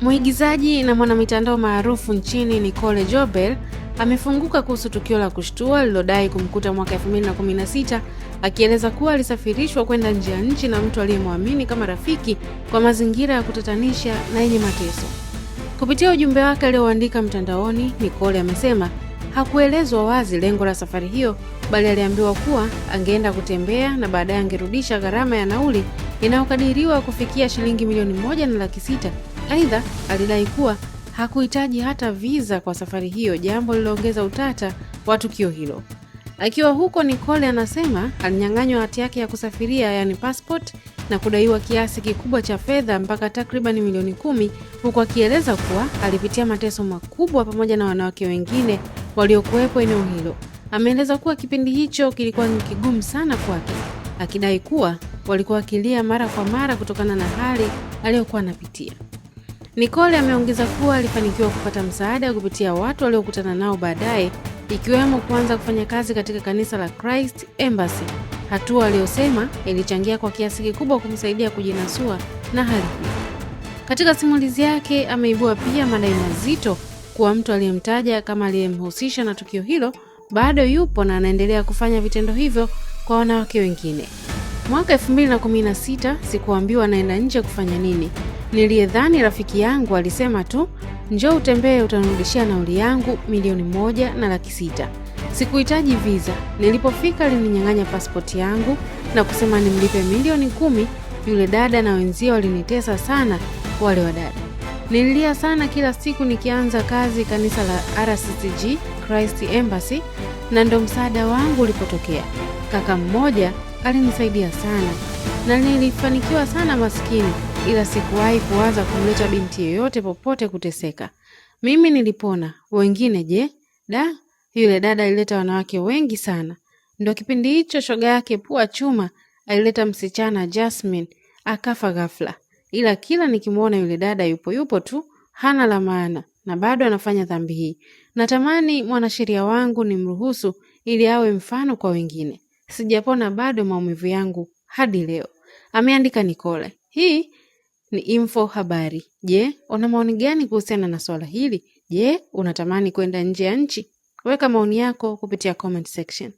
Mwigizaji na mwanamitandao maarufu nchini Nicole Jobel amefunguka kuhusu tukio la kushtua lililodai kumkuta mwaka 2016 akieleza kuwa alisafirishwa kwenda nje ya nchi na mtu aliyemwamini kama rafiki kwa mazingira ya kutatanisha na yenye mateso. Kupitia ujumbe wake alioandika mtandaoni, Nicole amesema hakuelezwa wazi lengo la safari hiyo, bali aliambiwa kuwa angeenda kutembea na baadaye angerudisha gharama ya nauli inayokadiriwa kufikia shilingi 1,600,000. Aidha, alidai kuwa hakuhitaji hata visa kwa safari hiyo, jambo lililoongeza utata wa tukio hilo. Akiwa huko, Nicole anasema alinyang'anywa hati yake ya kusafiria, yani passport, na kudaiwa kiasi kikubwa cha fedha mpaka takriban milioni 10, huku akieleza kuwa alipitia mateso makubwa pamoja na wanawake wengine waliokuwepo eneo hilo. Ameeleza kuwa kipindi hicho kilikuwa ni kigumu sana kwake, akidai kuwa walikuwa wakilia mara kwa mara kutokana na hali aliyokuwa anapitia. Nicole ameongeza kuwa alifanikiwa kupata msaada kupitia watu waliokutana nao baadaye, ikiwemo kuanza kufanya kazi katika kanisa la Christ Embassy, hatua aliyosema ilichangia kwa kiasi kikubwa kumsaidia kujinasua na hali hiyo. Katika simulizi yake ameibua pia madai mazito kuwa mtu aliyemtaja kama aliyemhusisha na tukio hilo bado yupo na anaendelea kufanya vitendo hivyo kwa wanawake wengine. Mwaka 2016 sikuambiwa naenda nje kufanya nini. Niliyedhani rafiki yangu alisema tu njoo utembee, utanirudishia nauli yangu 1,600,000. Sikuhitaji visa. Nilipofika alininyang'anya pasipoti yangu na kusema nimlipe milioni 10. Yule dada na wenzio walinitesa sana, wale wadada. Nililia sana kila siku nikianza kazi kanisa la RCCG Christ Embassy, na ndo msaada wangu ulipotokea. Kaka mmoja alinisaidia sana na nilifanikiwa sana maskini, ila sikuwahi kuwaza kumleta binti yeyote popote kuteseka. Mimi nilipona, wengine je? Da, yule dada alileta wanawake wengi sana. Ndo kipindi hicho shoga yake pua chuma alileta msichana Jasmine akafa ghafla, ila kila nikimwona yule dada yupo yupo tu, hana la maana na bado anafanya dhambi hii. Natamani mwanasheria wangu nimruhusu ili awe mfano kwa wengine. Sijapona bado maumivu yangu hadi leo, ameandika Nicole. Hii ni Info Habari. Je, una maoni gani kuhusiana na swala hili? Je, unatamani kwenda nje ya nchi? Weka maoni yako kupitia comment section.